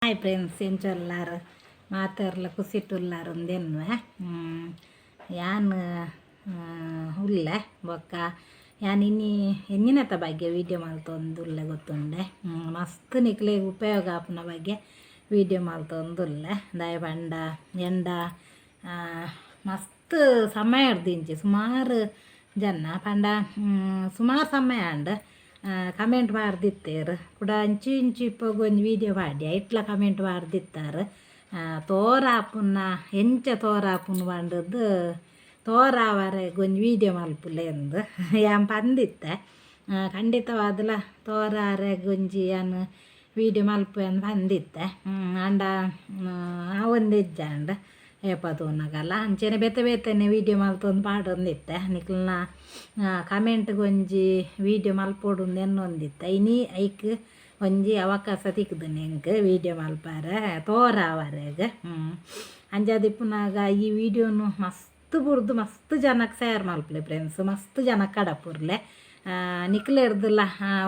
Hi friends, ಎಂಚೊಲ್ಲಾರ್ ಮಾತೆರ್ಲ ಕುಸಿಟುಲ್ಲಾರ್ ಉಂದೆನ್ನುವೆ. ಯಾನ್ ಉಲ್ಲೆ ಬೊಕ್ಕ ಯಾನ್ ಇನಿ ಎಂಜಿನತ ಬಗ್ಗೆ ವೀಡಿಯೋ ಮಲ್ತೊಂದುಲ್ಲೆ ಗೊತ್ತುಂಡೆ. ಮಸ್ತ್ ನಿಕ್ಲೆಗ್ ಉಪಯೋಗ ಆಪುನ ಬಗ್ಗೆ ವೀಡಿಯೋ ಮಲ್ತೊಂದುಲ್ಲೆ. ದಾಯೆ ಪಂಡ ಎಂಡ ಮಸ್ತ್ ಸಮಯ ದಿಂಚಿ ಸುಮಾರು ಜನ ಪಂಡ ಸುಮಾರು ಸಮಯ ಆಂಡ್ ಕಮೆಂಟ್ ಪಾಡ್ದಿತ್ತೆರ್. ಕುಡ ಅಂಚಿ ಇಂಚಿ ಇಪ್ಪೊಗು ಒಂಜಿ ವೀಡಿಯೋ ಪಾಡ್ಯ, ಇಟ್ಲ ಕಮೆಂಟ್ ಪಾಡ್ದಿತ್ತಾರೆ. ತೋರಾಪುನ ಎಂಚ ತೋರಾಪುನ ಪಂಡದ್ದು ತೋರಾವರೆಗ್ ಒಂಜಿ ವೀಡಿಯೋ ಮಲ್ಪುಲೆ ಅಂದ್ ಯಾನ್ ಪಂದಿತ್ತೆ. ಖಂಡಿತವಾದಲ ತೋರಾರೆಗ್ ಒಂಜಿ ಯಾನ್ ವೀಡಿಯೋ ಮಲ್ಪುವೆ ಅಂದ್ ಪಂದಿತ್ತೆ. ಆಂಡ ಆವೊಂದು ಇಜ್ಜಾಂಡ್ ಏಪ ತೂನಗಲ ಅಂಚನೆ ಬೇತೆ ಬೇತೆನೆ ವೀಡಿಯೋ ಮಲ್ತೊಂದು ಪಾಡೊಂದಿತ್ತೆ. ನಿಕಲ್ನ ಕಮೆಂಟ್ಗ್ ಒಂಜಿ ವೀಡಿಯೋ ಮಲ್ಪೊಡು ಎನ್ನೊಂದಿತ್ತೆ. ಇನಿ ಐಕ್ ಒಂಜಿ ಅವಕಾಶ ತಿಕ್ಕ್‌ದುಂಡು ಎಂಕ್ ವೀಡಿಯೋ ಮಲ್ಪರೆ ತೋರಾವರೆಗ್. ಅಂಚಾದಿಪ್ಪುನಗ ಈ ವೀಡಿಯೋನು ಮಸ್ತ್ ಬುಡ್ದು ಮಸ್ತ್ ಜನಕ್ಕೆ ಶೇರ್ ಮಲ್ಪುಲೆ ಫ್ರೆಂಡ್ಸ್, ಮಸ್ತ್ ಜನಕ್ಕೆ ಕಡಪುರ್ಲೆ. ನಿಕ್ಲೆರ್ದುಲ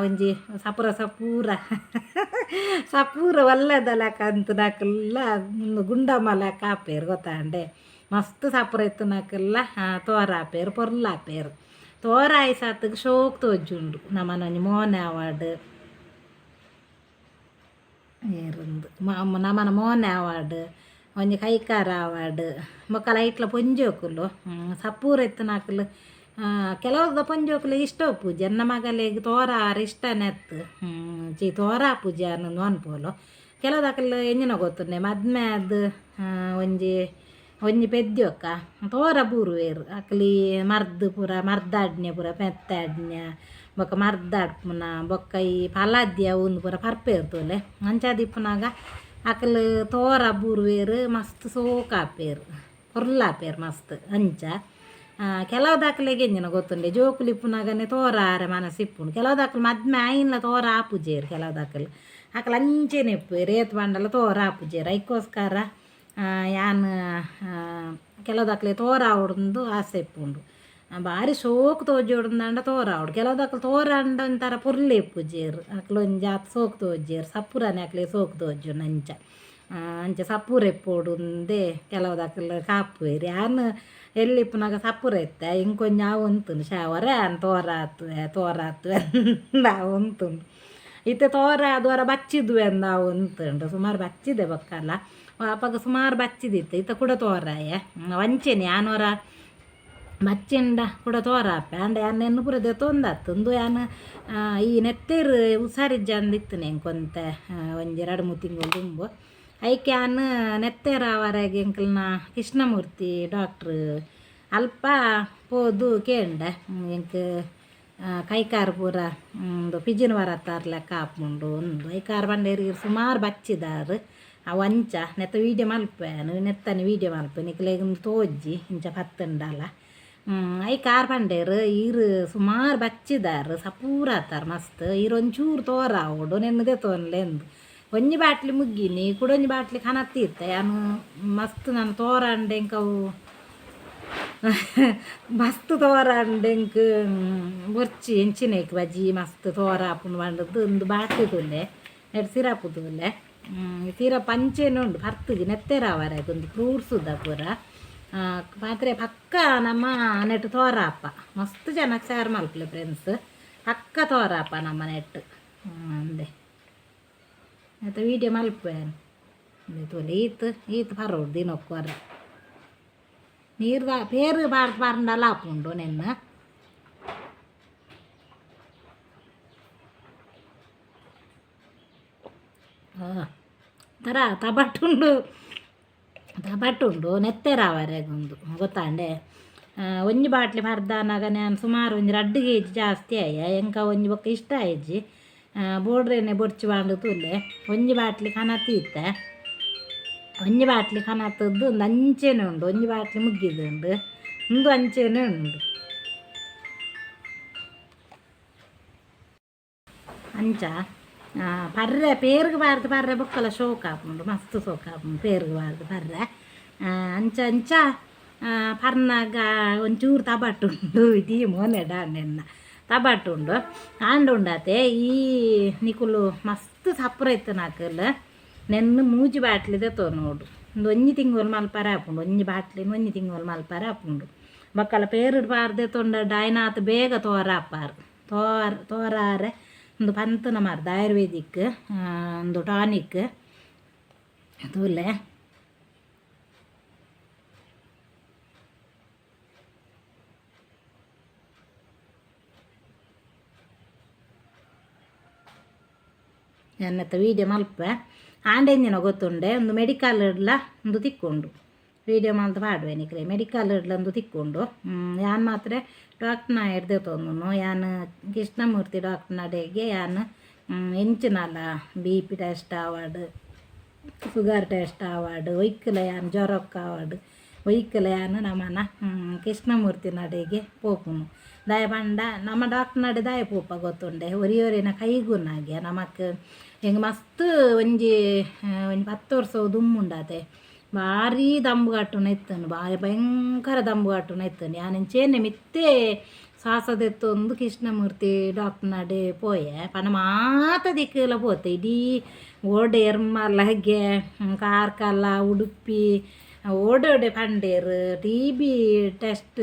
ಒಂಜಿ ಸಪುರ ಸಪೂರ ಸಪೂರ ಒಲ್ಲೆದ ಲೆಕ್ಕ ಅಂತನಕಲ್ಲ ಗುಂಡಮ್ಮ ಲೆಕ್ಕ ಆಪೇರು ಗೊತ್ತಾಂಡೆ. ಮಸ್ತ್ ಸಪುರ ಇತ್ತಿನಕಲ್ಲ ತೋರಾಪೇರು, ಪೊರ್ಲಾಪೇರು. ತೋರಾಯಿ ಸಾತ್ಗ್ ಶೋಕ್ ತೋಜುಂಡು. ನಮನ ಒಂಜಿ ಮೋನೆ ಆವಡ್ ಏರುಂದು ನಮನ ಮೋನೆ ಆವಡ್, ಒಂಜಿ ಕೈಕಾರ ಆವಡ್, ಬೊಕ್ಕ ಲೈಟ್ಲ ಪೊಂಜೋಕುಲು ಸಪೂರ ಇತ್ತಿನಕುಲು. ಕೆಲವುದ ಪೊಂಜೋಕುಲು ಇಷ್ಟ ಉಪ್ಪುಜಿ. ಎನ್ನ ಮಗಲೆಗ್ ತೋರಾರ ಇಷ್ಟನೇ ಅತ್ತು ಚಿ ತೋರಾ ಪೂಜೆ ಅನ್ನೊಂದು ಅನ್ಪೋಲು. ಕೆಲವುದಕಲ್ ಎಂಜಿನ ಗೊತ್ತುಂಡೆ, ಮದ್ಮೆ ಆದ್ ಒಂಜಿ ಒಂಜಿ ಪೆದ್ಯೊಕ್ಕ ತೋರ ಬೂರುವೆರ್. ಅಕ್ಲಿ ಮರ್ದ್ ಪೂರ ಮರ್ದಾಡ್ನೆ ಪೂರ ಮೆತ್ತಾಡ್ನೆ ಬೊಕ್ಕ ಮರ್ದಾಡ್ಪುನ ಬೊಕ್ಕ ಈ ಫಲದ್ಯ ಉಂದು ಪೂರ ಪರ್ಪೇರ್ ತೂಲೆ. ಅಂಚಾದಿಪ್ಪುನಗ ಅಕಲ್ ತೋರ ಬೂರುವೆರ್, ಮಸ್ತ್ ಸೋಕಾಪೇರ್, ಪೊರ್ಲಾಪೇರ್ ಮಸ್ತ್. ಅಂಚ ಕೆಲವು ದಾಕಲೆಗ್ ಎಂಜಿನ ಗೊತ್ತುಂಡೆ, ಜೋಕುಲು ಇಪ್ಪುನಗನೆ ತೋರಾರೆ ಮನಸ್ಸು ಇಪ್ಪುಂಡು. ಕೆಲವು ದಾಕಲು ಮದ್ಮೆ ಆಯಿನ್ಲ ತೋರ ಆಪುಜೆರ್. ಕೆಲವು ದಾಕಲು ಅಕಲ್ ಅಂಚೆನೆ ಇಪ್ಪುವೆರ್, ಏತ್ ಪಂಡಲ ತೋರ ಆಪುಜೆರ್. ಐಕೋಸ್ಕರ ಯಾನ್ ಕೆಲವು ದಾಕಲೆ ತೋರಾವೊಡುಂದು ಆಸೆ ಇಪ್ಪುಂಡು. ಬಾರಿ ಶೋಕು ತೋಜೊಡುಂದಾಂಡ ತೋರಾವೊಡು. ಕೆಲವು ದಾಕಲು ತೋರಾಂಡ ಒಂಥರ ಪೊರ್ಲು ಇಪ್ಪುಜೆರ್. ಅಕ್ಲು ಒಂಜಿ ಆತ್ ಸೋಕು ತೋಜೆರ್, ಸಪುರನೆ ಅಕ್ಲೆ ಸೋಕು ತೋಜುಂಡು. ಅಂಚ ಅಂಚ ಸಪೂರ ಇಪ್ಪೊಡುಂದೇ ಕೆಲವು ದಾಕಲು ಕಾಪುವೆರ್. ಯಾನ್ ಎಲ್ಲಿಪ್ಪುನಗ ಸಪೂರ ಇತ್ತೆ ಇಂಕೊಂಜಿ ಆವೊಂತುಂಡು ಶಾವರೆ ಯಾನ್ ತೋರಾತುವೆ ತೋರಾತುವೆ ಆವೊಂತುಂಡು. ಇತ್ತೆ ತೋರ ಅದು ಬಚ್ಚಿದ್ವೆ ಅಂದ್ ಆವೊಂತುಂಡು. ಸುಮಾರು ಬಚ್ಚಿದೆ ಬೊಕ್ಕಲ ಅಪಗ ಸುಮಾರು ಬಚ್ಚಿದಿತ್ತು. ಇತ್ತೆ ಕೂಡ ತೋರಾಯೆ ವಂಚೆನೆ ಯಾನೊರ ಬಚ್ಚಿಂಡ ಕೂಡ ತೋರಾಪೆ. ಆಂಡ ಯಾನ್ ಎನ್ನು ಪೂರ ದೆತೊಂದತ್ತು ಉಂದು ಯಾನ್ ಈ ನೆತ್ತೆರ್ ಹುಷಾರಿಜ್ಜಂದಿತ್ತುನೆ ಎಂಕೊಂತೆ ಒಂಜಿ 2-3 ತಿಂಗಳು ದುಂಬು. ಐಕ್ ಯಾನ್ ನೆತ್ತೆರಾವರೆಗ್ ಎಂಕಲ್ನ ಕೃಷ್ಣಮೂರ್ತಿ ಡಾಕ್ಟ್ರು ಅಲ್ಪ ಪೋದು ಕೇಂಡೆ. ಎಂಕ್ ಕೈಕಾರು ಪೂರ ಉಂದು ಪಿಜಿನ್ ಬರತ್ತಾರ್ ಲೆಕ್ಕ ಆಪುಂಡು ಉಂದು. ಐಕಾರ್ ಪಂಡೇರ್ ಸುಮಾರು ಬಚ್ಚಿದಾರ್ ಅವು ಅಂಚ ನೆತ್ತ ವೀಡಿಯೋ ಮಲ್ಪೆ ನೆತ್ತನೆ ವೀಡಿಯೋ ಮಲ್ಪೆ ನಿಕ್ಲೆಗ್ ತೋಜಿ ಇಂಚ ಪತ್ತುಂಡಲ. ಐಕಾರ್ ಪಂಡೇರ್ ಈರ್ ಸುಮಾರು ಬಚ್ಚಿದಾರ್ ಸಪೂರ ಆತಾರ್ ಮಸ್ತ್, ಈರ್ ಒಂಚೂರು ತೋರಾವೊಡು ನೆನ್ನೆ ದೆತೊನ್ಲೆ ಅಂದ್. ಒಂಜಿ ಬಾಟ್ಲಿ ಮುಗ್ಗಿನಿ, ಕುಡೊಂಜಿ ಬಾಟ್ಲಿ ಕನತ್ತಿತ್ತೆ. ಯಾನ್ ಮಸ್ತ್ ನಾನು ತೋರಾಂಡೆ ಎಂಕವು ಮಸ್ತ್ ತೋರಾಂಡೆ ಎಂಕ್ ಬೊರ್ಚಿ ಎಂಚಿನೇಕ್ ಬಜ್ಜಿ ಮಸ್ತ್ ತೋರಾಪುಂಡು ಪಂಡದ್ದು ಒಂದು ಬಾಟ್ಲಿ ತೂಲೆ, ನೆಟ್ ಸಿರಪ್ ತೂಲೆ. ಸಿರಪ್ ಅಂಚೆನೆ ಉಂಡು ಪರ್ತುಜಿ ನೆತ್ತೆರಾವರೆಗ್ ಒಂದು ಫ್ರೂಟ್ಸುದ ಪೂರ ಪಾತ್ರೆ. ಪಕ್ಕ ನಮ್ಮ ನೆಟ್ ತೋರಾಪ ಮಸ್ತ್ ಜನಕ್ಕೆ ಶೇರ್ ಮಲ್ಪುಲೆ ಫ್ರೆಂಡ್ಸ್. ಪಕ್ಕ ತೋರಾಪ ನಮ್ಮ ನೆಟ್ ಅಂದೆ ಆತ ವೀಡಿಯೋ ಮಲ್ಪುವೆ ತೂಲೆ. ಈತ್ ಈತ್ ಪರೋಡು ದಿನಕ್ಕೊರ ನೀರ್ದ ಪೇರು ಪಾಡ್ದು ಪಾರ್ಂಡಲ ಆಪುಂಡು ನೆನ್ನ. ಥರ ತಬಟುಂಡು ತಬಟುಂಡು ನೆತ್ತೆರಾವರೆಗುಂದು ಗೊತ್ತಾಂಡೆ. ಒಂಜಿ ಬಾಟ್ಲಿ ಪರ್ದಾನಗ ನಾನು ಸುಮಾರು ಒಂಜಿ 2 ಕೆಜಿ ಜಾಸ್ತಿ ಆಯ. ಎಂಕ ಒಂಜಿ ಬೊಕ್ಕ ಇಷ್ಟ ಆಯ್ಜಿ ಬೋಡ್ರೇನೆ ಬೊರ್ಚಿ ಬಾಂಡು ತೂಲೆ. ಒಂಜಿ ಬಾಟ್ಲಿ ಕನತಿ ಇತ್ತೆ, ಒಂಜಿ ಬಾಟ್ಲಿ ಕನತದ್ದು ಒಂದು ಅಂಚೆನೆ ಉಂಡು. ಒಂಜಿ ಬಾಟ್ಲಿ ಮುಗ್ಗಿದುಂಡು, ಉಂದು ಅಂಚೆನೆ ಉಂಡು. ಅಂಚ ಪರ್ರೆ ಪೇರ್ಗ್ ಬಾರ್ದು ಪರ್ರೆ ಬೊಕ್ಕಲ ಶೋಕ್ ಆಪುಂಡು, ಮಸ್ತ್ ಶೋಕ್ ಆಪುಂಡು ಪೇರ್ಗ್ ಬಾರ್ದು ಪರ್ರೆ. ಅಂಚ ಅಂಚ ಪರ್ನಾಗ ಒಂಚೂರು ತಬಟುಂಡು ಇಡೀ ಮೋನೆಡ ನೆನ್ನ ತಬಟುಂಡು ಆಂಡ ಉಂಡಾತೆ. ಈ ನಿಕುಲು ಮಸ್ತ್ ಸಪುರ ಇತ್ತು ನಾಕಲ್. ನೆನ್ನು ಮೂಜಿ ಬಾಟ್ಲಿ ದೆತೊನೊಡು. ಉಂದು ಒಂಜಿ ತಿಂಗೊಲು ಮಲ್ಪರೆ ಆಪುಂಡು. ಒಂಜಿ ಬಾಟ್ಲಿನ್ ಒಂಜಿ ತಿಂಗೊಲು ಮಲ್ಪರೆ ಆಪುಂಡು. ಬೊಕ್ಕಲ ಪೇರುಡು ಪಾಡ್ದ್ ದೆತೊಂಡ ಆಯ್ನಾತ್ ಬೇಗ ತೋರ ಆಪಾರ್ ತೋರ್ ತೋರಾರೆ. ಉಂದು ಪಂತುನ ಮರ್ದ್ ಆಯುರ್ವೇದಿಕ್ ಉಂದು ಟಾನಿಕ್ ತೂಲೆ. ಎನ್ನತ್ತ ವೀಡಿಯೋ ಮಲ್ಪೆ ಆಂಡ ಎಂಜಿನ ಗೊತ್ತುಂಡೆ ಉಂದು ಮೆಡಿಕಲ್ ಇಡ್ಲ ಉಂದು ತಿಕ್ಕುಂಡು. ವೀಡಿಯೋ ಮಲ್ತ್ ಪಾಡುವೆ ನಿಕ್ಲೆ. ಮೆಡಿಕಲ್ ಇಡ್ಲ ಉಂದು ತಿಕ್ಕುಂಡು. ಯಾನ್ ಮಾತ್ರ ಡಾಕ್ಟ್ರ್ನ ದೆತೊಂದುನು. ಯಾನ್ ಕೃಷ್ಣಮೂರ್ತಿ ಡಾಕ್ಟ್ರ್ನಡೆಗೆ ಯಾನ್ ಎಂಚಿನಲ BP test ಆವಡ್, ಶುಗರ್ ಟೆಸ್ಟ್ ಆವಡ್, ಒಯ್ಕುಲ ಯಾನ್ ಜ್ವರಕ್ಕೆ ಆವಡ್ ಒಯ್ಕುಲ ಯಾನ್ ನಮನ ಕೃಷ್ಣಮೂರ್ತಿ ನಡೆಗೆ ಪೋಪುನು. ದಾಯೆ ಪಂಡ ನಮ್ಮ ಡಾಕ್ಟ್ರ್ನಡೆ ದಾಯೆ ಪೋಪ ಗೊತ್ತುಂಡೆ? ಒರಿ ಒರಿನ ಕೈಗುಣಾಗೆ ನಮಕ್. ಎಂಕ್ ಮಸ್ತ್ ಒಂಜಿ ಒಂಜಿ 10 ವರ್ಷ ದುಂಬುಂಡಾತೆ ಭಾರಿ ದಂಬು ಕಟ್ಟುನ ಇತ್ತುಂಡು. ಭಾರಿ ಭಯಂಕರ ದಂಬು ಕಟ್ಟುನ ಇತ್ತುಂಡು. ಯಾನ್ ಇಂಚೆನೆ ಮಿತ್ತೇ ಶ್ವಾಸ ದೆತ್ತೊಂದು ಕೃಷ್ಣಮೂರ್ತಿ ಡಾಕ್ಟ್ರ್ನಡೆ ಪೋಯೆ. ಪಂಡ ಮಾತ ದಿಕ್ಕುಲ ಪೋತೆ. ಇಡೀ ಓಡೆ ಎರ್ಮಲಗೆ, ಕಾರ್ಕಳ, ಉಡುಪಿ ಓಡೆ ಓಡೆ ಪಂಡೇರ್. ಟಿಬಿ ಟೆಸ್ಟ್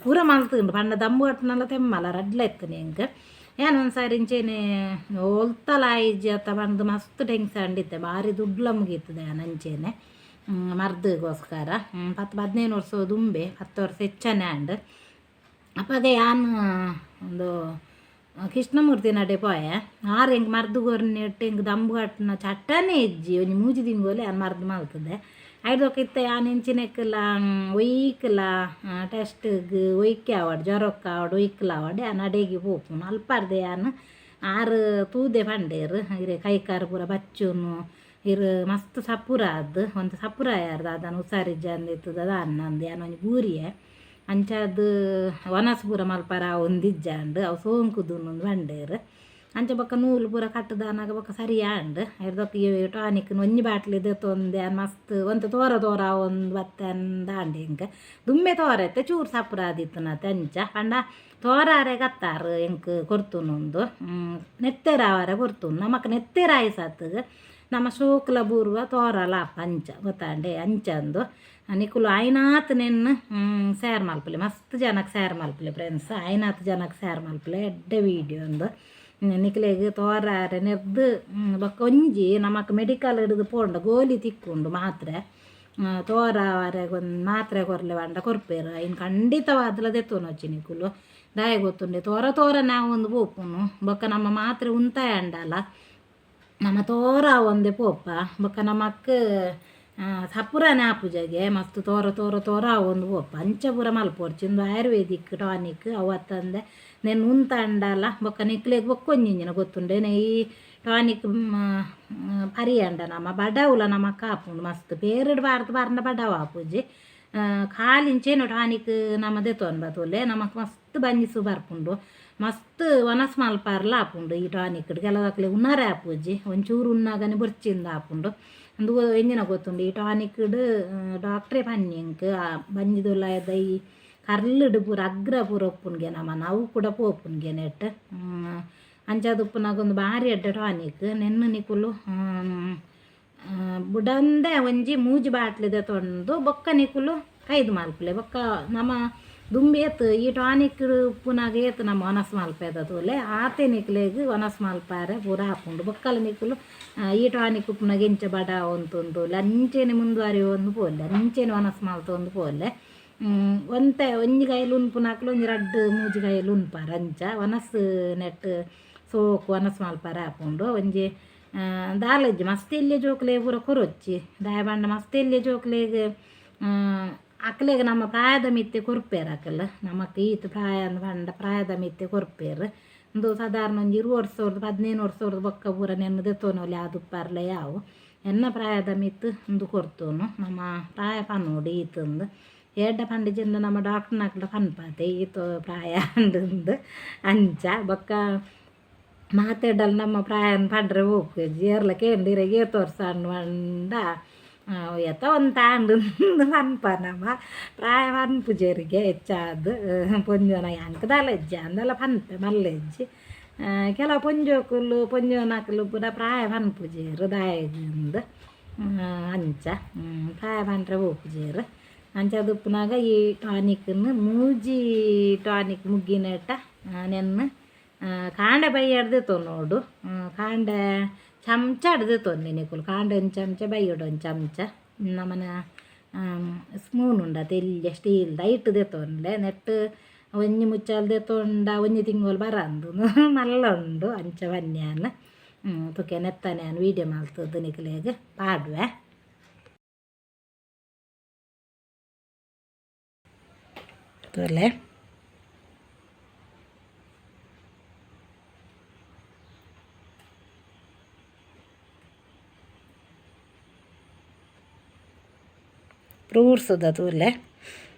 ಪೂರ ಮಲ್ತುಂಡು. ಪಂಡ ದಂಬು ಕಟ್ಟುನಲ ತೆಮ್ಮಲ ರಡ್ಲ ಇತ್ತುಂಡು ಎಂಕ್. ಯಾನ್ ಒಂದು ಸಾರಿ ಇಂಚೆನೆ ಒಲ್ತಲ ಆಯಿಜಿ ಅತ್ತ ಪಂದ್ ಮಸ್ತ್ ಟೆನ್ಷನ್ ಇತ್ತೆ. ಭಾರಿ ದುಡ್ಲ ಮುಗೀತದೆ ಯಾನ್ ಅಂಚೆನೆ ಮರ್ದುಗೋಸ್ಕರ. 10 15 ವರ್ಷ ದುಂಬೆ, 10 ವರ್ಷ ಹೆಚ್ಚನೆ ಆಂಡ್. ಅಪಗ ಯಾನ್ ಉಂದು ಕೃಷ್ಣಮೂರ್ತಿ ನಡೆ ಪೋಯೆ. ಆರ್ ಎಂಕ್ ಮರ್ದ್ ಕೊರ್ನೆಟ್ ಎಂಕ್ ದಂಬು ಕಟ್ಟುನ ಚಟ್ಟನೆ ಇಜ್ಜಿ. ಒಂಜಿ ಮೂಜಿ ತಿಂಗೊಲು ಯಾನ್ ಮರ್ದ್ ಮಲ್ತುದೆ. ಐಡ್ದ್ ಇತ್ತೆ ಯಾನ್ ಇಂಚಿನೆಕ್ಲ ಒಯ್ಕ್ಲ ಟೆಸ್ಟ್ಗ್ ಒಯ್ಕೆ ಆವಡ್, ಜ್ವರಕ್ಕೆ ಆವಡ್, ಒಯ್ಕ್ಲ ಆವಡ್ ಯಾನ್ ಅಡೆಗೆ ಪೋಪುನು. ಅಲ್ಪರ್ದೆ ಯಾನ್ ಆರ್ ತೂದೆ ಪಂಡೇರ್, ಇರೆ ಕೈ ಕಾರ್ ಪೂರ ಬಚ್ಚುನು, ಇರ್ ಮಸ್ತ್ ಸಪುರ ಆದ್ ಒಂತೆ ಸಪುರ ಆಯಾರ್, ದಾದನ ಹುಷಾರಿಜ್ಜಂದೆ ಇತ್ತುದ ದಾನ್ನ ಅಂದ್. ಯಾನ್ ಒಂಜಿ ಬೂರಿಯೆ. ಅಂಚಾದ್ ವನಸ್ ಪೂರ ಮಲ್ಪರ ಆವೊಂದಿಜ್ಜಾಂಡ್, ಅವು ಸೋಂಕುದುಂದು ಪಂಡೇರ್. ಅಂಚ ಬೊಕ್ಕ ನೂಲು ಪೂರ ಕಟ್ಟುದಾನಾಗ ಬೊಕ್ಕ ಸರಿ ಆಂಡ್. ಐಡ್ದ್ ಈ ಟಾನಿಕ್ ಒಂಜಿ ಬಾಟ್ಲಿ ದೆತೊಂದೆ ಯಾನ್. ಮಸ್ತ್ ಒಂತೆ ತೋರ ತೋರ ಆವೊಂದು ಬತ್ತೆ ಅಂದಾಂಡ್. ಎಂಕ್ ದುಂಬೆ ತೋರ ಇತ್ತೆ ಚೂರು ಸಪುರ ಆದಿತ್ತುನತೆ. ಅಂಚ ಪಂಡ ತೋರಾರೆ ಗತ್ತಾರು ಎಂಕ್ ಕೊರ್ತುನುಂದು. ನೆತ್ತೆರಾವರೆ ಕೊರ್ತುನು. ನಮಕ್ ನೆತ್ತೆರಾಯಿ ಸತ್ಗ್ ನಮ್ಮ ಸೋಕುಲ ಬೂರುವ ತೋರಲ ಆಪ ಅಂಚ ಗೊತ್ತಾಂಡೆ. ಅಂಚಂದು ನಿಕುಲು ಆಯ್ನಾತ್ ನೆನ್ ಶೇರ್ ಮಲ್ಪುಲೆ. ಮಸ್ತ್ ಜನಕ್ಕೆ ಶೇರ್ ಮಲ್ಪುಲೆ ಫ್ರೆಂಡ್ಸ್. ಆಯ್ನಾತ್ ಜನಕ್ಕೆ ಶೇರ್ ಮಲ್ಪುಲೆ. ಎಡ್ಡೆ ವೀಡಿಯೋ ಉಂದು. ನಿಕ್ಲೆಗ್ ತೋರಾರೆ ನೆರ್ದ್ ಬೊಕ್ಕ ಒಂಜಿ ನಮಕ್ ಮೆಡಿಕಲ್ ಹಿಡಿದು ಪೋಂಡ ಗೋಲಿ ತಿಕ್ಕುಂಡು. ಮಾತ್ರೆ ತೋರಾವರೆಗ್ ಒಂದು ಮಾತ್ರೆ ಕೊರ್ಲೆ ಪಂಡ ಕೊರ್ಪೆರ್. ಐನ್ ಖಂಡಿತವಾದ್ಲ ದೆತ್ತೊನೊಚ್ಚಿ ನಿಕುಲು. ದಾಯೆ ಗೊತ್ತುಂಡೆ? ತೋರ ತೋರ ನಾವು ಒಂದು ಪೋಪುನು. ಬೊಕ್ಕ ನಮ್ಮ ಮಾತ್ರೆ ಉಂತಾಯಂಡಲ ನಮ ತೋರ ಒಂದೇ ಪೋಪ. ಬೊಕ್ಕ ನಮಕ್ ಸಪುರನೇ ಆಪುಜಗೆ. ಮಸ್ತ್ ತೋರ ತೋರ ತೋರ ಆವೊಂದು ಪೋಪ. ಅಂಚ ಪೂರ ಮಲ್ಪೊಡ್ಚಿ. ಉಂದು ಆಯುರ್ವೇದಿಕ್ ಟಾನಿಕ್. ಅವು ಅತ್ತಂದೆ ನೆನ್ ಉಂತಾಂಡಲ ಬೊಕ್ಕ ನಿಕ್ಲೆಗ್ ಬೊಕ್ಕ ಒಂಜಿ ಗೊತ್ತುಂಡೇನೆ, ಈ ಟಾನಿಕ್ ಪರಿಯಂಡ ನಮ ಬಡವುಲ ನಮಕ್ ಆಪುಂಡು. ಮಸ್ತ್ ಪೇರುಡು ಪಾಡ್ದ್ ಪರ್ಂಡ ಬಡವು ಆಪುಜಿ. ಖಾಲಿ ಇಂಚೇನು ಟಾನಿಕ್ ನಮ ದೆತ್ತೊನ್ಬ ತೂಲೆ, ನಮಕ್ ಮಸ್ತ್ ಬಂಜಿಸು ಬರ್ಪುಂಡು. ಮಸ್ತ್ ವನಸ್ ಮಲ್ಪರ್ಲ ಆಪುಂಡು ಈ ಟಾನಿಕ್. ಕೆಲವಕ್ಲೆ ಉನ್ನರೆ ಆಪುಜಿ. ಒಂಚೂರು ಉನ್ನಾಗನೆ ಬೊರ್ಚಿಂದ ಆಪುಂಡು. ಉಂದು ಎಂಜಿನ ಗೊತ್ತುಂಡು, ಈ ಟಾನಿಕ್ಡ್ ಡಾಕ್ಟ್ರೇ ಪನ್ನಿ ಎಂಕ್ ಬಂಜಿದುಲಾಯದ ಈ ಕರ್ಲುಡು ಪೂರ ಅಗ್ರ ಪೂರ ಉಪ್ಪುನ್ಗೆ ನಮನ ಅವು ಕೂಡ ಪೋಪುನ್ಗೆ ನೆಟ್. ಅಂಚಾದ್ ಉಪ್ಪುನಗ ಒಂದು ಬಾರಿ ಎಡ್ಡೆ ಟಾನಿಕ್. ನೆನ್ನು ನಿಕುಲು ಬುಡಂದೆ ಒಂಜಿ ಮೂಜಿ ಬಾಟ್ಲಿ ದೆತೊಂದು ಬೊಕ್ಕ ನಿಕುಲು ಕೈದು ಮಲ್ಪುಲೆ. ಬೊಕ್ಕ ನಮ ದುಂಬು ಏತ್ ಈ ಟಾನಿಕ್ ಉಪ್ಪುನಾಗ ಏತ್ ನಮ್ಮ ವನಸ್ ಮಲ್ಪೆದ ತೂಲೆ, ಆತೆ ನಿಕ್ಲೆಗ್ ವನಸ್ ಮಲ್ಪಾರೆ ಪೂರ ಆಪುಂಡು. ಬೊಕ್ಕಲ ನಿಕುಲು ಈ ಟಾನಿಕ್ ಉಪ್ಪುನಾಗ ಎಂಚ ಬಡ ಆವೊಂತುಂಡು ಅಂಚೆನೆ ಮುಂದುವರಿಯೊಂದು ಪೋಲೆ. ಅಂಚೆನೆ ವನಸ್ ಮಲ್ತೊಂದು ಪೋಲೆ. ಒಂತೆ ಒಂಜಿ ಕೈಲಿ ಉನ್ಪುನಕ್ಲು ಒಂಜಿ ರಡ್ಡ್ ಮೂಜಿ ಕೈಲಿ ಉನ್ಪಾರ್. ಅಂಚ ವನಸ್ ನೆಟ್ ಸೋಕು ವನಸ್ ಮಲ್ಪರೆ ಆಪುಂಡು. ಒಂಜಿ ದಾಲ ಇಜ್ಜಿ, ಮಸ್ತ್ ಎಲ್ಯ ಜೋಕುಲೆಗ್ ಪೂರ ಕೊರೊಚ್ಚಿ. ದಾಯೆ ಪಂಡ ಮಸ್ತ್ ಎಲ್ಯ ಜೋಕುಲೆಗ್ ಅಕ್ಲೆಗ್ ನಮ್ಮ ಪ್ರಾಯದ ಮಿತ್ತೆ ಕೊರ್ಪೆರ್. ಅಕಲ್ ನಮಕ್ ಈತ್ ಪ್ರಾಯ ಅಂದ್ ಪಂಡ ಪ್ರಾಯದ ಮಿತ್ತೆ ಕೊರ್ಪೆರ್. ಉಂದು ಸಾಧಾರಣ ಒಂಜಿ 20 ವರ್ಷರ್ದ್ 15 ವರ್ಷರ್ದ್ ಬೊಕ್ಕ ಪೂರ ನೆನ್ ದೆತ್ತೊನೊಲಿ ಆದುಪ್ಪರ್ಲೆ ಯಾವು. ಎನ್ನ ಪ್ರಾಯದ ಮಿತ್ತ್ ಉಂದು ಕೊರ್ತುನು. ನಮ್ಮ ಪ್ರಾಯ ಪನೊಡು ಈತಂದು. ಏಡ್ಡ ಪಂಡಿಜಿಂಡ ನಮ್ಮ ಡಾಕ್ಟ್ರ್ನಕ್ಲ ಪನ್ಪಾತೆ ಈತ್ ಪ್ರಾಯ ಅಂದ್. ಅಂಚ ಬೊಕ್ಕ ಮಾತೆರ್ಡಲ ನಮ್ಮ ಪ್ರಾಯನ್ ಪಂಡ್ರೆ ಪೋಪುಜಿ. ಏರ್ಲ ಕೇಂಡ್ ಇರೆಗ್ ಏತ್ ವರ್ಷ ಆಂಡ್ ಪಂಡ ಏತ ಒಂತೆ ಆಂಡ್ ಪನ್ಪ. ನಮ ಪ್ರಾಯ ಪನ್ಪುಜೆರಿಗೆ ಹೆಚ್ಚಾದ್. ಪೊಂಜೋನ ಎಂಕ್ ದಾಲ ಇಜ್ಜಿ, ಅಂದಲ ಪನ್ಪೆ ಮಲ್ಲೆ ಇಜ್ಜಿ. ಕೆಲವು ಪೊಂಜೋಕುಲು ಪೊಂಜೋನಕುಲು ಪೂರ ಪ್ರಾಯ ಪನ್ಪುಜೆರ್ ದಾಯೆಗ್ ಇಂದ್. ಅಂಚ ಪ್ರಾಯ ಪಂಡ್ರೆ ಪೋಪುಜೆರ್. ಅಂಚ ಉಪ್ಪುನಾಗ ಈ ಟಾನಿಕ್ನು ಮೂಜಿ ಟಾನಿಕ್ ಮುಗ್ಗಿನೇಟ ನೆನ್ನು ಕಾಂಡೆ ಬಯ್ಯಡ್ದೆ ತೊನೋಡು. ಕಾಂಡೆ ಚಮಚ ಅಡ್ದೆ ತೊನ್ನೆ ನಿಕುಲು, ಕಾಂಡೆ ಒಂದು ಚಮಚ, ಬಯ್ಯಡು ಒಂದು ಚಮಚ. ನಮನ ಸ್ಪೂನ್ ಉಂಡ ತೆಲ್ಯ ಸ್ಟೀಲ್ದ ಐಟ್ ದೆತೊನ್ಲೆ. ನೆಟ್ ಒಂಜಿ ಮುಚ್ಚಾಲ್ ದೆತೊಂಡ ಒಂಜಿ ತಿಂಗೊಲು ಬರಂದು, ಮಲ್ಲ ಉಂಡು. ಅಂಚ ಬನ್ಯಾನ್ ತುಕೆ ನೆತ್ತನೆ ಯಾನ್ ವೀಡಿಯೋ ಮಲ್ತದ್ದು ನಿಕುಲೆಗ್ ಪಾಡುವೆ. ತೂಲೆ, ಫ್ರೂಟ್ಸ್ದ ತೂಲೆ,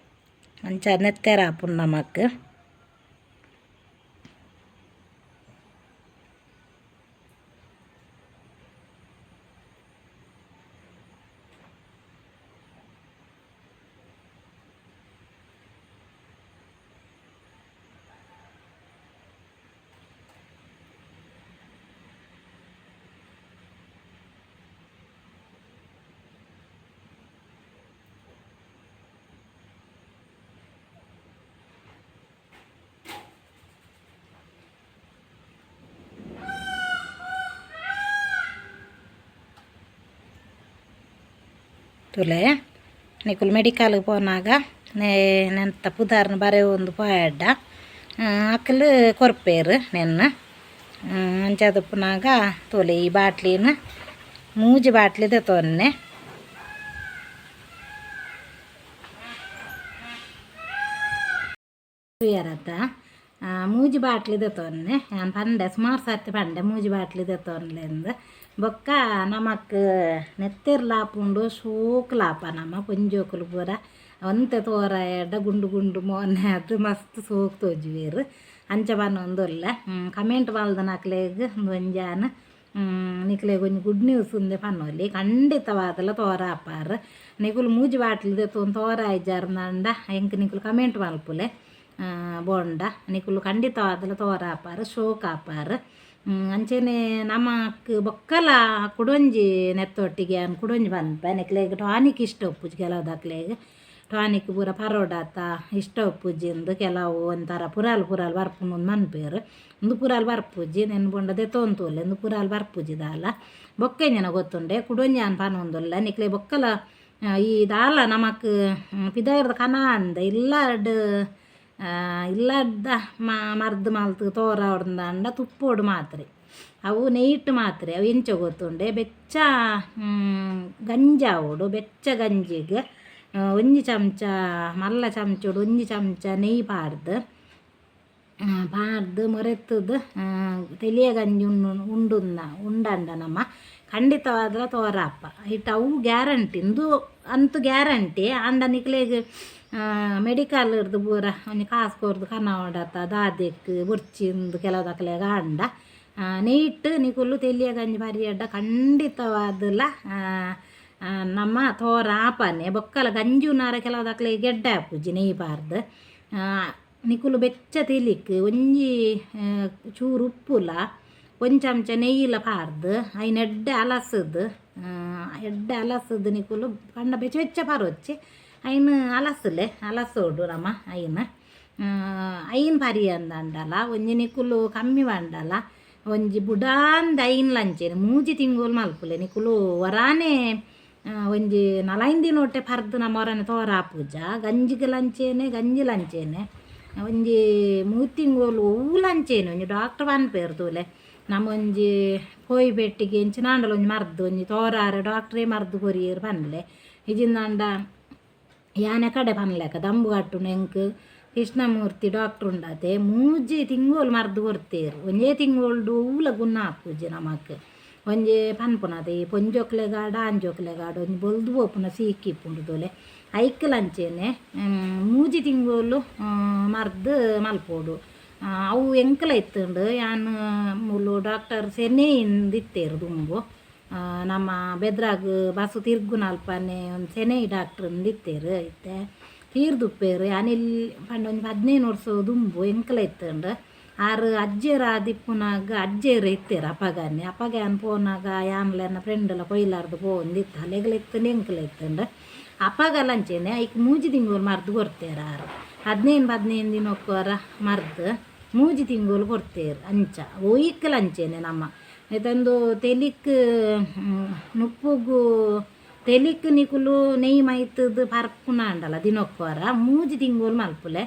ಅಂಚ ನೆತ್ತೆರ ಆಪುಂಡು ನಮಕ್. ತೂಲೆ, ನಿಕುಲು ಮೆಡಿಕಲ್ಗೆ ಪೋನಾಗ ನೇ ನೆಂತ ಪುದಾರ್ನ ಬರೆವೊಂದು ಪೋಯೆರ್ಡ ಅಕುಲು ಕೊರ್ಪೆರ್ ನೆನ್ನ. ಅಂಚಾದ್ ಉಪ್ಪುನಾಗ ತೂಲೆ, ಈ ಬಾಟ್ಲಿನ್ ಮೂಜಿ ಬಾಟ್ಲಿ ದೆತೊನ್ನೆ. ತೂಯರತ್ತ, ಮೂಜಿ ಬಾಟ್ಲಿ ದೆತೊನ್ನೆ. ಯಾನ್ ಪಂಡೆ, ಸುಮಾರು ಸರ್ತಿ ಪಂಡೆ, ಮೂಜಿ ಬಾಟ್ಲಿ ದೆತೊನ್ಲೆಂದ್. ಬೊಕ್ಕ ನಮಕ್ ನೆತ್ತೆರ್ಲ ಆಪುಂಡು, ಶೋಕುಲಾಪ. ನಮ ಪೊಂಜೋಕುಲು ಪೂರ ಒಂತೆ ತೋರಾಯಡ ಗುಂಡು ಗುಂಡು ಮೋನೆ ಆದ್ ಮಸ್ತ್ ಸೋಕು ತೋಜುವೆರ್. ಅಂಚ ಪನೊಂದುಲ್ಲೆ. ಕಮೆಂಟ್ ಮಲ್ದನಕ್ಲೆಗ್ ಒಂಜಾನ್ ನಿಕ್ಲೆಗ್ ಒಂಜಿ ಗುಡ್ ನ್ಯೂಸ್ ಉಂದೆ ಪನೊಲಿ. ಖಂಡಿತವಾದಲ ತೋರ ಆಪಾರ್. ನಿಕುಲು ಮೂಜಿ ಬಾಟ್ಲಿ ದೆತೊಂದು ತೋರ ಆಯ್ಜಾರ್ಂಡ ಎಂಕ್ ನಿಕುಲು ಕಮೆಂಟ್ ಮಲ್ಪುಲೆ ಬೋಂಡ. ನಿಕುಲು ಖಂಡಿತವಾದಲ ತೋರ ಆಪಾರ್, ಶೋಕ್ ಆಪಾರ್. ಅಂಚೆನೆ ನಮಕ್ ಬೊಕ್ಕಲ ಕುಡೊಂಜಿ ನೆತ್ತೊಟ್ಟಿಗೆ ಯಾನ್ ಕುಡೊಂಜಿ ಪನ್ಪೆ. ನಿಕ್ಲೆಗ್ ಟಾನಿಕ್ ಇಷ್ಟ ಉಪ್ಪುಜಿ, ಕೆಲವುದಕ್ಲೆಗ್ ಟಾನಿಕ್ ಪೂರ ಪರೋಡಾತ ಇಷ್ಟ ಉಪ್ಪುಜಿ ಇಂದು, ಕೆಲವು ಒಂಥರ ಪುರಾಲ್ ಪುರಾಲ್ ಬರ್ಪುಂಡು ಮನ್ಪೇರು. ಉಂದು ಪುರಾಲ್ ಬರ್ಪುಜಿ. ನೆನ್ ಬೊಂಡ ದೆತೊಂದು ತೂಲೆ, ಉಂದು ಪುರಾಲ್ ಬರ್ಪುಜಿ ದಾಲ. ಬೊಕ್ಕ ಎಂಜಿನ ಗೊತ್ತುಂಡೆ, ಕುಡೊಂಜಿ ಯಾನ್ ಪನೊಂದುಲ್ಲೆ ನಿಕ್ಲೆ. ಬೊಕ್ಕಲ ಈ ದಾಲ ನಮಕ್ ಪಿದಾಯ್ರದ ಕನ ಅಂದ ಇಲ್ಲಡ್ ಇಲ್ಲದ ಮರ್ದ್ ಮಲ್ತ್ ತೋರಾವೊಡ್ಂದಾಂಡ ತುಪ್ಪೊಡು ಮಾತ್ರೆ, ಅವು ನೆಯ್ಟ್ ಮಾತ್ರೆ. ಅವು ಎಂಚ ಗೊತ್ತುಂಡೆ, ಬೆಚ್ಚ ಗಂಜಿ ಆವೊಡು. ಬೆಚ್ಚ ಗಂಜಿಗ್ ಒಂಜಿ ಚಮಚ, ಮಲ್ಲ ಚಮಚೊಡು ಒಂಜಿ ಚಮಚ ನೆಯ್ಯಿ ಪಾಡ್ದು ಪಾಡ್ದು ಮೊರೆತ್ತುದು ತೆಲಿಯ ಗಂಜಿ ಉಣ್ಣು ಉಂಡುನ್ನ ಉಂಡಂಡ ನಮ ಖಂಡಿತವಾದ್ಲ ತೋರಾಪ. ಐಟ್ ಅವು ಗ್ಯಾರಂಟಿ, ಇಂದು ಅಂತು ಗ್ಯಾರಂಟಿ. ಆಂಡ ನಿಕ್ಲೆಗ್ ಮೆಡಿಕಲ್ ಇರ್ದು ಪೂರ ಒಂಜಿ ಕಾಸು ಕೊರ್ದು ಕನವಡತ ದಾದೆಕ್ ಬೊರ್ಚಿ ಇಂದು ಕೆಲವುದಕ್ಲೆಗ್ ಆಂಡ, ನೆಯ್ಟ್ ನಿಕುಲು ತೆಲಿಯ ಗಂಜಿ ಪರಿಯಡ್ಡ ಖಂಡಿತವಾದಲ ನಮ್ಮ ತೋರ ಆಪನೆ. ಬೊಕ್ಕಲ ಗಂಜಿ ಉನ್ನಾರ ಕೆಲವುದಕ್ಲೆಗ್ ಗೆಡ್ಡೆ ಆಪುಜಿ ನೆಯ್ಯಿ ಪಾರ್ದ್. ನಿಕುಲು ಬೆಚ್ಚ ತೆಲಿಕ್ ಒಂಜಿ ಚೂರು ಉಪ್ಪುಲ ಒಂಜಿ ಚಮಚ ನೆಯ್ಯಿಲ ಪಾರ್ದ್ ಐನ್ ಎಡ್ಡೆ ಅಲಸದ್, ಎಡ್ಡೆ ಅಲಸದ್ ನಿಕುಲು ಪಂಡ ಬೆಚ್ಚ ಬೆಚ್ಚ ಪರೊಚ್ಚಿ, ಐನ್ ಅಲಸುಲೆ, ಅಲಸೋಡು ನಮ ಐನ್. ಐನ್ ಪರಿಯಂದಂಡಲ ಒಂಜಿ ನಿಕುಲು ಕಮ್ಮಿ ಪಂಡಲ ಒಂಜಿ ಬುಡಾಂದ್ ಐನ್ ಲಂಚೆನೆ 3 ತಿಂಗೊಲು ಮಲ್ಪುಲೆ. ನಿಕುಲು ಒರಾನೆ ಒಂಜಿ ನಾಲೈನ್ ದಿನೊಟ್ಟೆ ಪರ್ದು ನಮ ಒರಾನೆ ತೋರ ಆಪುಜ. ಗಂಜಿಗ್ ಲಂಚೇನೆ, ಗಂಜಿ ಲಂಚೇನೆ ಒಂಜಿ 3 ತಿಂಗೊಲು ಒವ್ವು ಲಂಚೇನೆ. ಒಂಜಿ ಡಾಕ್ಟ್ರ್ ಪನ್ಪೆರ್ ತೂಲೆ, ನಮ ಒಂಜಿ ಪೋಯಿ ಪೆಟ್ಟಿಗೆ ಎಂಚಿನಾಂಡಲ ಒಂಜಿ ಮರ್ದ್ ಒಂಜಿ ತೋರಾರೆ ಡಾಕ್ಟ್ರೇ ಮರ್ದ್ ಕೊರಿಯೆರ್ ಪನ್ಲೆ. ಇಜಿಂದಾಂಡ ಯಾನೆ ಕಡೆ ಪನ್ಲೆಕ ದಂಬು ಕಟ್ಟುನ ಎಂಕ್ ಕೃಷ್ಣಮೂರ್ತಿ ಡಾಕ್ಟ್ರ್ ಉಂಡತೆ, 3 ತಿಂಗೊಲು ಮರ್ದ್ ಕೊರ್ತೆರ್. ಒಂಜೇ ತಿಂಗೊಲ್ಡು ಒವ್ವುಲ ಗುಣ ಆಪುಜಿ ನಮಕ್. ಒಂಜಿ ಪನ್ಪುನತೆ, ಈ ಪೊಂಜೋಕ್ಲೆಗಾಡ ಆಂಜೋಕ್ಲೆಗಾಡ ಒಂಜಿ ಬೊಲ್ದು ಪೋಪುನ ಸೀಕ್ ಇಪ್ಪುಂಡು ತೂಲೆ, ಐಕ್ಲ ಅಂಚೆನೆ 3 ತಿಂಗೊಲು ಮರ್ದ್ ಮಲ್ಪೊಡು. ಅವು ಎಂಕಲ ಇತ್ತುಂಡು. ಯಾನ್ ಮೂಲು ಡಾಕ್ಟರ್ ಸೆನೆ ಇಂದ್ ಇತ್ತೆರ್ ದುಂಬು. ನಮ್ಮ ಬೆದ್ರಾಗ್ ಬಸ್ಸು ತಿರ್ಗುನಲ್ಪನೆ ಒಂದು ಸೆನೈ ಡಾಕ್ಟ್ರ್ ಇಂದ್ ಇತ್ತೆರ್, ಇತ್ತೆ ತೀರ್ದುಪ್ಪೆರ್. ಯಾನ್ ಇಲ್ಲಿ ಪಂಡ ಒಂಜಿ 15 ವರ್ಷ ದುಂಬು ಎಂಕಲ ಇತ್ತುಂಡು. ಆರು ಅಜ್ಜೆರ್ ಆದಿಪ್ಪುನಾಗ ಅಜ್ಜೆರ್ ಇತ್ತೆರ್ ಅಪಗನೆ. ಅಪಗ ಯಾನ್ ಪೋನಾಗ ಯಾನ್ಲ ಎನ್ನ ಫ್ರೆಂಡ್ಲ ಕೊಯ್ಲಾರ್ದು ಪೋವೊಂದಿತ್ತ. ಅಲೆಗ್ಲ ಇತ್ತುಂಡು ಎಂಕ್ಲ ಇತ್ತುಂಡು. ಅಪಗಲ ಅಂಚೆನೆ ಐಕ್ ಮೂಜಿ ತಿಂಗೊಲು ಮರ್ದ್ ಕೊರ್ತೆರ್ ಆರು. 15 15 ದಿನಕ್ಕೊರ ಮರ್ದ್ ಮೂಜಿ ತಿಂಗೊಲು ಕೊರ್ತೆರ್ ಅಂಚ. ಒಯ್ಕ್ಲ ಅಂಚೆನೆ ನಮ್ಮ ಐತಂದು ತೆಲಿಕ್ ನುಪ್ಪುಗು ತೆಲಿಕ್ ನಿಕುಲು ನೆಯ್ ಮೈತುದು ಪರ್ಪುನಾಂಡಲ ದಿನಕ್ಕೊರ ಮೂಜಿ ತಿಂಗೊಲು ಮಲ್ಪುಲೆ.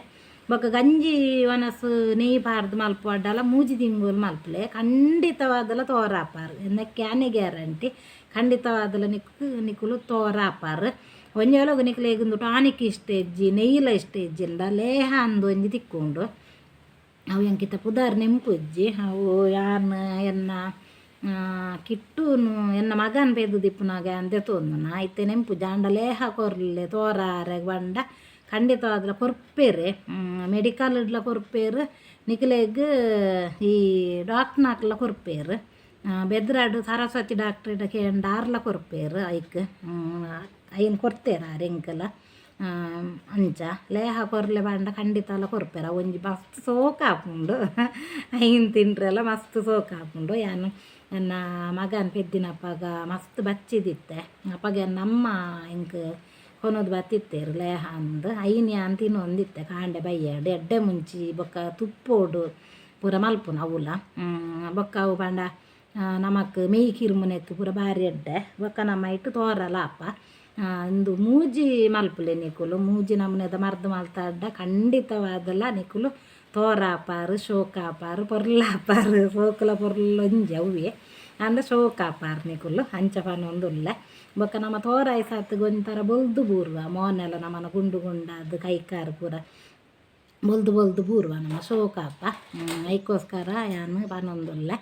ಬೊಕ್ಕ ಗಂಜಿ ಒನಸು ನೆಯ್ ಪಾರ್ದು ಮಲ್ಪುವಡ್ಡಲ ಮೂಜಿ ತಿಂಗೊಲು ಮಲ್ಪುಲೆ. ಖಂಡಿತವಾದಲ ತೋರಾಪಾರು ನೆಕ್ಕೆ ಆನೆ ಗ್ಯಾರಂಟಿ. ಖಂಡಿತವಾದಲ ನಿಕುಲು ತೋರಾಪಾರು. ಒಂಜಿ ವೇಳೆ ನಿಕುಲೆಗ್ ಉಂದು ಟಾನಿಕ್ ಇಷ್ಟ ಇಜ್ಜಿ, ನೆಯ್ಯಿಲ ಇಷ್ಟ ಇಜ್ಜಿಂಡ ಲೇಹ ಅಂದು ಒಂಜಿ ತಿಕ್ಕುಂಡು. ಅವು ಎಂಕಿತ ಪುದರ್ ನೆಂಪು ಇಜ್ಜಿ. ಅವು ಯಾನ್ ಎನ್ನ ಕಿಟ್ಟುನು ಎನ್ನ ಮಗನ್ ಪೆದ್ದು ದಿಪ್ಪುನಾಗ ಅಂದೆ ತೋಂದುನ ಇತ್ತೆ ನೆಂಪು ಜಾಂಡ. ಲೇಹ ಕೊರ್ಲೆ ತೋರಾರೆ ಬಂಡ ಖಂಡಿತವಾದ್ಲ ಕೊರ್ಪೇರೆ. ಮೆಡಿಕಲ್ ಇಡ್ಲ ಕೊರ್ಪೇರು, ನಿಕಲೆಗ್ ಈ ಡಾಕ್ಟ್ನಾಕ್ಲ ಕೊರ್ಪೇರು. ಬೆದ್ರಾಡು ಸರಸ್ವತಿ ಡಾಕ್ಟ್ರಿಡ ಕೇಂಡ ಆರ್ಲ ಕೊರ್ಪೇರು. ಐಕ್ ಐನ್ ಕೊರ್ತೇರು ಆರ್ ಎಂಕಲ. ಅಂಚ ಲೇಹ ಕೊರ್ಲೆ ಪಂಡ ಖಂಡಿತಲ ಕೊರ್ಪೇರು. ಅವು ಒಂಜಿ ಮಸ್ತ್ ಸೋಕಾಪುಂಡು. ಐನ್ ತಿಂಡ್ರೆಲ ಮಸ್ತ್ ಸೋಕಾಪುಂಡು. ಯಾನ್ ಎನ್ನ ಮಗನ್ ಪೆದ್ದಿನಪಗ ಮಸ್ತ್ ಬಚ್ಚಿದಿತ್ತೆ. ಅಪಗ ಎನ್ನಮ್ಮ ಎಂಕ್ ಕೊನೊದು ಬತ್ತಿತ್ತೇರು ಲೇಹ ಅಂದ್. ಐನ್ ಯಾನ್ ತಿನ್ನೊಂದಿತ್ತೆ ಕಾಂಡೆ ಬಯ್ಯಡ್. ಎಡ್ಡೆ ಮುಂಚಿ ಬೊಕ್ಕ ತುಪ್ಪೋಡು ಪೂರ ಮಲ್ಪುನ ಅವುಲ. ಬೊಕ್ಕ ಅವು ಪಂಡ ನಮಕ್ ಮೆಯಿ ಕಿರ್ಮುನೆಕ್ ಪೂರ ಬಾರಿ ಎಡ್ಡೆ. ಬೊಕ್ಕ ನಮ್ಮ ಐಟ್ ತೋರಲ ಅಪ್ಪ. ಇಂದು ಮೂಜಿ ಮಲ್ಪುಲೆ ನಿಕುಲು. ಮೂಜಿ ನಮೂನೆದ ಮರ್ದ್ ಮಲ್ತಾಡ್ಡ ಖಂಡಿತವಾದಲ ನಿಕುಲು ತೋರಾಪಾರು, ಶೋಕಾಪಾರು, ಪೊರ್ಲಾಪಾರು. ಸೋಕುಲ ಪೊರ್ಲೊಂಜಿ ಅವ್ವೇ ಅಂಡ ಶೋಕಾಪಾರು ನಿಕುಲು ಅಂಚ ಪನೊಂದುಲ್ಲೆ. ಬೊಕ್ಕ ನಮ್ಮ ತೋರಾಯಿ ಸಾತ್ಗ್ ಒಂಥರ ಬೊಲ್ದು ಬೂರ್ವ ಮೋನೆಲ್ಲ ನಮ್ಮನ ಗುಂಡು ಗುಂಡಾದ್ ಕೈಕಾರು ಪೂರ ಬೊಲ್ದು ಬೊಲ್ದು ಬೂರ್ವ ನಮ್ಮ ಶೋಕಾಪ. ಐಕೋಸ್ಕರ ಯಾನ್ ಪನೊಂದುಲ್ಲೆ.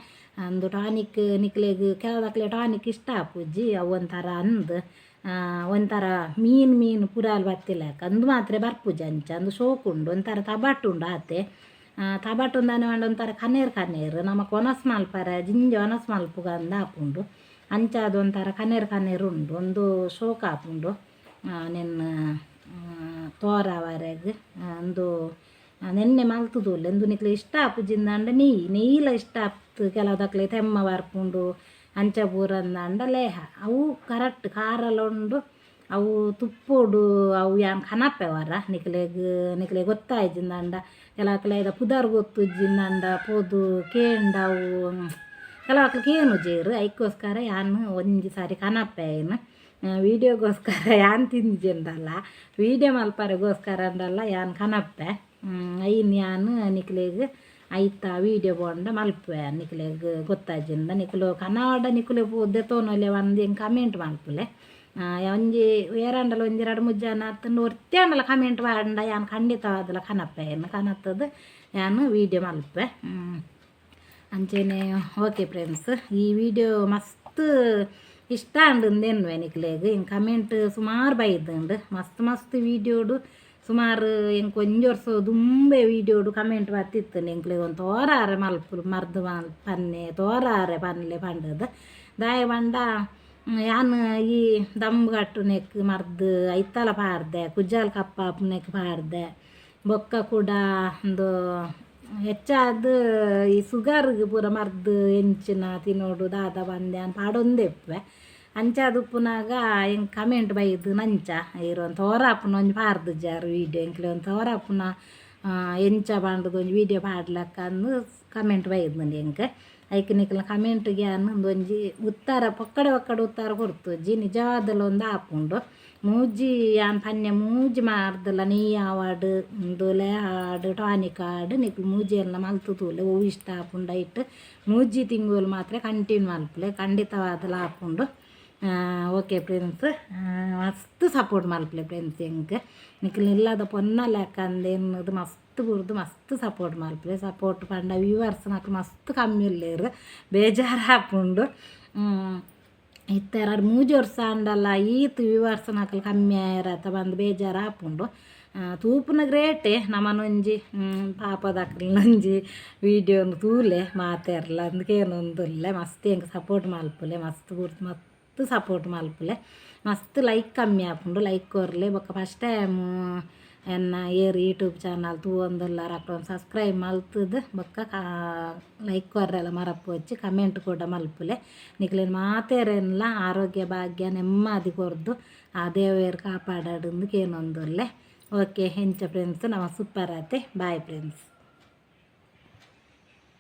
ಅಂದು ಟಾನಿಕ್ ನಿಕ್ಲೆಗ್ ಕೆಲದಕ್ಲೆ ಟಾನಿಕ್ ಇಷ್ಟ ಆಪುಜಿ. ಅವು ಒಂಥರ ಅಂದ್ ಒಂಥರ ಮೀನು ಮೀನು ಪುರಾಲ್ ಬತ್ತಿಲೆಕ ಅಂದು ಮಾತ್ರ ಬರ್ಪುಜಿ ಅಂಚ. ಅಂದು ಶೋಕುಂಡು, ಒಂಥರ ತಬಟ್ ಉಂಡು ಆತೆ. ತಬಟ್ ಉಂದಾನೆ ಪಂಡ ಒಂಥರ ಕನೇರ್ ಕನೇರ್ ನಮಕ್ ಒನಸ್ ಮಲ್ಪರೆ ಜಿಂಜ ಒನಸ್ ಮಲ್ಪುಗ ಅಂದ್ ಆಪುಂಡು. ಅಂಚಾದ್ ಒಂಥರ ಕನೇರ್ ಕನೇರ್ ಉಂಡು. ಒಂದು ಶೋಕ್ ಆಪುಂಡು ನೆನ್ನ ತೋರಾವರೆಗ್. ಅಂದು ನೆನ್ನೆ ಮಲ್ತುದುಲ್ಲೆ. ಇಂದು ನಿಕ್ಲೆ ಇಷ್ಟ ಆಪುಜಿಂದಾಂಡ ನೆಯ್ಯಿ ನೆಯ್ಯಿಲ ಇಷ್ಟ ಆಪ್ತು ಕೆಲವುದಕ್ಲೆ ತೆಮ್ಮ ಬರ್ಪುಂಡು ಅಂಚ ಪೂರ ಅಂದಾಂಡ ಲೇಹ ಅವು ಕರೆಕ್ಟ್ ಖಾರಲ ಉಂಡು. ಅವು ತುಪ್ಪೊಡು ಅವು ಯಾನ್ ಕನಪೆ ವರ ನಿಕ್ಲೆಗ್. ನಿಕ್ಲೆಗ್ ಗೊತ್ತಾಯ್ಜಿಂದಾಂಡ ಕೆಲವಕ್ಲೆ ಐತ ಪುದರ್ ಗೊತ್ತುಜ್ಜಿಂದಾಂಡ ಪೋದು ಕೇಂಡ ಅವು ಕೆಲವಕ್ಲೆ ಕೇನುಜೆರ್. ಐಕೋಸ್ಕರ ಯಾನ್ ಒಂಜಿ ಸಾರಿ ಕನಪೆ ಐನ್. ವೀಡಿಯೋಗೋಸ್ಕರ ಯಾನ್ ತಿಂದಿಜೆಂಡಲ್ಲ, ವೀಡಿಯೋ ಮಲ್ಪರೆಗೋಸ್ಕರ ಅಂಡಲ್ಲ ಯಾನ್ ಕನಪೆ ಐನ್. ಯಾನ್ ನಿಕ್ಲೆಗ್ ಐತ ವೀಡಿಯೋ ಬೋಂಡ ಮಲ್ಪುವೆ. ನಿಕ್ಲೆಗ್ ಗೊತ್ತಾಯ್ಜಿಂಡ ನಿಕುಲು ಕನ್ನಡ ನಿಕುಲು ದೆತೊನೊಲೆ ಒಂದ್ ಎಂಕ್ ಕಮೆಂಟ್ ಮಲ್ಪುಲೆ. ಒಂಜಿ ಏರಾಂಡಲ ಒಂಜಿ ರಡ್ಡ್ ಮೂಜಿ ಜನ ಅತ್ತಂಡ ಒರ್ತಿ ಆಂಡಲ ಕಮೆಂಟ್ ಪಾಡ್ಂಡ ಯಾನ್ ಖಂಡಿತವಾದಲ ಕನಪೆ ಐನ್. ಕನತ್ತದು ಯಾನ್ ವೀಡಿಯೋ ಮಲ್ಪೆ. ಅಂಚೆನೆ ಓಕೆ ಫ್ರೆಂಡ್ಸ್, ಈ ವಿಡಿಯೋ ಮಸ್ತ್ ಇಷ್ಟ ಆಂಡ್ ಎನ್ನುವೆ ನಿಕ್ಲೆಗ್. ಎಂಕ್ ಕಮೆಂಟ್ ಸುಮಾರು ಬೈದುಂಡು. ಮಸ್ತ್ ಮಸ್ತ್ ವೀಡಿಯೋಡು ಸುಮಾರು ಎಂಕ್ ಒಂಜಿ ವರ್ಷ ದುಂಬೆ ವೀಡಿಯೋಡು ಕಮೆಂಟ್ ಬತ್ತಿತ್ತುಂಡು. ಎಂಕ್ಲೆಗ್ ಒಂದು ತೋರಾರೆ ಮಲ್ಪು ಮರ್ದ್ ಮಲ್ ಪನ್ನೆ ತೋರಾರೆ ಪನ್ಲೆ ಪಂಡದು. ದಾಯೆ ಪಂಡ ಯಾನ್ ಈ ದಮ್ಮು ಕಟ್ಟುನೆಕ್ ಮರ್ದ್ ಐತಲ ಪಾಡ್ದೆ, ಕುಜಲ್ ಕಪ್ಪಾಪುನೆಕ್ ಪಾಡ್ದೆ. ಬೊಕ್ಕ ಕೂಡ ಉಂದು ಹೆಚ್ಚಾದ್ ಈ ಸುಗರ್ಗ್ ಪೂರ ಮರ್ದ್ ಎಂಚಿನ ತಿನೊಡು ದಾದ ಪಂದ್ ಯಾನ್ ಪಾಡೊಂದೇ ಇಪ್ಪುವೆ. ಅಂಚಾದ್ ಉಪ್ಪುನಾಗ ಎಂಕ್ ಕಮೆಂಟ್ ಬೈದು ನಂಚ ಈರ್ ಒಂತೆ ತೋರಾಪುನ ಒಂಜಿ ಪಾಡ್ದಿಜಾರ್ ವೀಡಿಯೋ, ಎಂಕ್ಲೆ ಒಂತೆ ತೋರಾಪುನ ಎಂಚ ಪಂಡುದು ಒಂಜಿ ವೀಡಿಯೋ ಪಾಡ್ಲಕ್ಕ ಅಂದ್ ಕಮೆಂಟ್ ಬೈದ್ಂಡ್ ಎಂಕ್. ಐಕ್ ನಿಕಲ್ನ ಕಮೆಂಟ್ಗೆ ಯಾನ್ ಉಂದೊಂಜಿ ಉತ್ತರ ಪೊಕ್ಕಡೆ ಪೊಕ್ಕಡೆ ಉತ್ತರ ಕೊರ್ತುಜಿ. ನಿಜವಾದಲ ಒಂದು ಆಪುಂಡು. ಮೂಜಿ ಯಾನ್ ಪನ್ಯ ಮೂಜಿ ಮರ್ದಲ ನೆಯ್ಯಿ ಆವಡ್, ಉಂದು ಲೇಹ ಆವಡ್, ಟಾನಿಕ್ ಆವಡ್, ನಿಕುಲು ಮೂಜಿ ಎಲ್ಲ ಮಲ್ತ್ ತೂಲೆ. ಒವು ಇಷ್ಟ ಆಪುಂಡು ಐಟ್ ಮೂಜಿ ತಿಂಗೊಲು ಮಾತ್ರ ಕಂಟಿನ್ಯೂ ಮಲ್ಪುಲೆ. ಖಂಡಿತವಾದಲ ಆಪುಂಡು. ಓಕೆ ಫ್ರೆಂಡ್ಸ್, ಮಸ್ತ್ ಸಪೋರ್ಟ್ ಮಲ್ಪುಲೆ ಫ್ರೆಂಡ್ಸ್ ಎಂಕ್. ನಿಕುಲು ಇಲ್ಲದ ಪೊನ್ನ ಲೆಕ್ಕ ಅಂದ್ ಮಸ್ತ್ ಬುರ್ದು ಮಸ್ತ್ ಸಪೋರ್ಟ್ ಮಲ್ಪುಲೆ. ಸಪೋರ್ಟ್ ಪಂಡ ವ್ಯೂವರ್ಸ್ ನಕುಲು ಮಸ್ತ್ ಕಮ್ಮಿ ಉಲ್ಲೆರ್, ಬೇಜಾರು ಆಪುಂಡು. ಇತ್ತೆ ರಡ್ಡ್ ಮೂಜಿ ವರ್ಷ ಆಂಡಲ ಈತ್ ವ್ಯೂವರ್ಸ್ ನಕುಲು ಕಮ್ಮಿ ಆಯೆರ್ ಪಂದ್ ಬೇಜಾರು ಆಪುಂಡು. ತೂಪುನ ಗ್ರೇಟೆ. ನಮನೊಂಜಿ ಪಾಪದಕ್ಲ್ನೊಂಜಿ ವೀಡಿಯೋನು ತೂಲೆ ಮಾತೆರ್ಲ ಅಂದ್ ಕೇನೊಂದುಲ್ಲೆ. ಮಸ್ತ್ ಎಂಕ್ ಸಪೋರ್ಟ್ ಮಲ್ಪುಲೆ. ಮಸ್ತ್ ಬುರ್ದು ಮಸ್ತ್ ಸಪೋರ್ಟ್ ಮಲ್ಪುಲೆ. ಮಸ್ತ್ ಲೈಕ್ ಕಮ್ಮಿ ಆಪುಂಡು, ಲೈಕ್ ಕೊರ್ಲೆ. ಬೊಕ್ಕ ಫಸ್ಟ್ ಟೈಮ್ ಎನ್ನ ಏರ್ ಯೂಟ್ಯೂಬ್ ಚಾನಲ್ ತೂವೊಂದುಲ್ಲಾರ ಅಕ್ಲೆನ್ ಸಬ್ಸ್ಕ್ರೈಬ್ ಮಲ್ತುದು ಬೊಕ್ಕ ಲೈಕ್ ಕೊರ್ರೆಲ ಮರಪೊಚ್ಚಿ, ಕಮೆಂಟ್ ಕೂಡ ಮಲ್ಪುಲೆ. ನಿಕ್ಲೆನ್ ಮಾತೆರೆನ್ಲ ಆರೋಗ್ಯ ಭಾಗ್ಯ ನೆಮ್ಮದಿ ಕೊರ್ದು ಆ ದೇವೆರ್ ಕಾಪಾಡಡ್ ಕೇನೊಂದುಲ್ಲೆ. ಓಕೆ, ಎಂಚ ಫ್ರೆಂಡ್ಸ್? ನಮ ಸೂಪರ್ ಆತೆ. Bye friends.